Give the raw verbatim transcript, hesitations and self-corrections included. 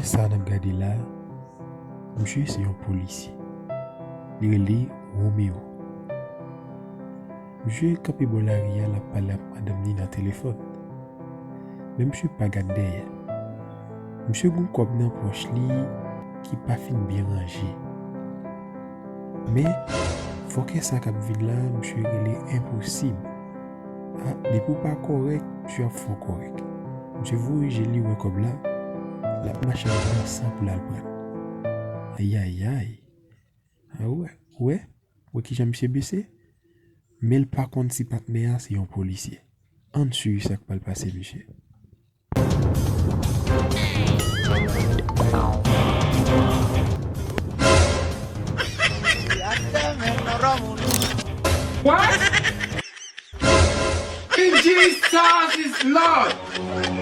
Sa n ap gade la, misye se yon polisye. Li rele Romeo. Misye kanpe bò lari a, l ap pale ak madanm li nan telefòn. Men misye pa gad dèyè. Misye gen yon kòb nan pòch li ki pa fin byen ranje. Men, fòkè sa k ap vin la, misye rele enposib. A, depi w pa kòrèk, misye ap fè w kòrèk. Misye voye je l, li wè kòb la, l ap mache al pran san pou l al pran l. Ayayay. A, ou wè, ou wè, ou wè kijan misye bese? Men l pa konn si patnè a se yon polisye. Ann swiv sa k pral pase, mesye. What? Jesus is Lord!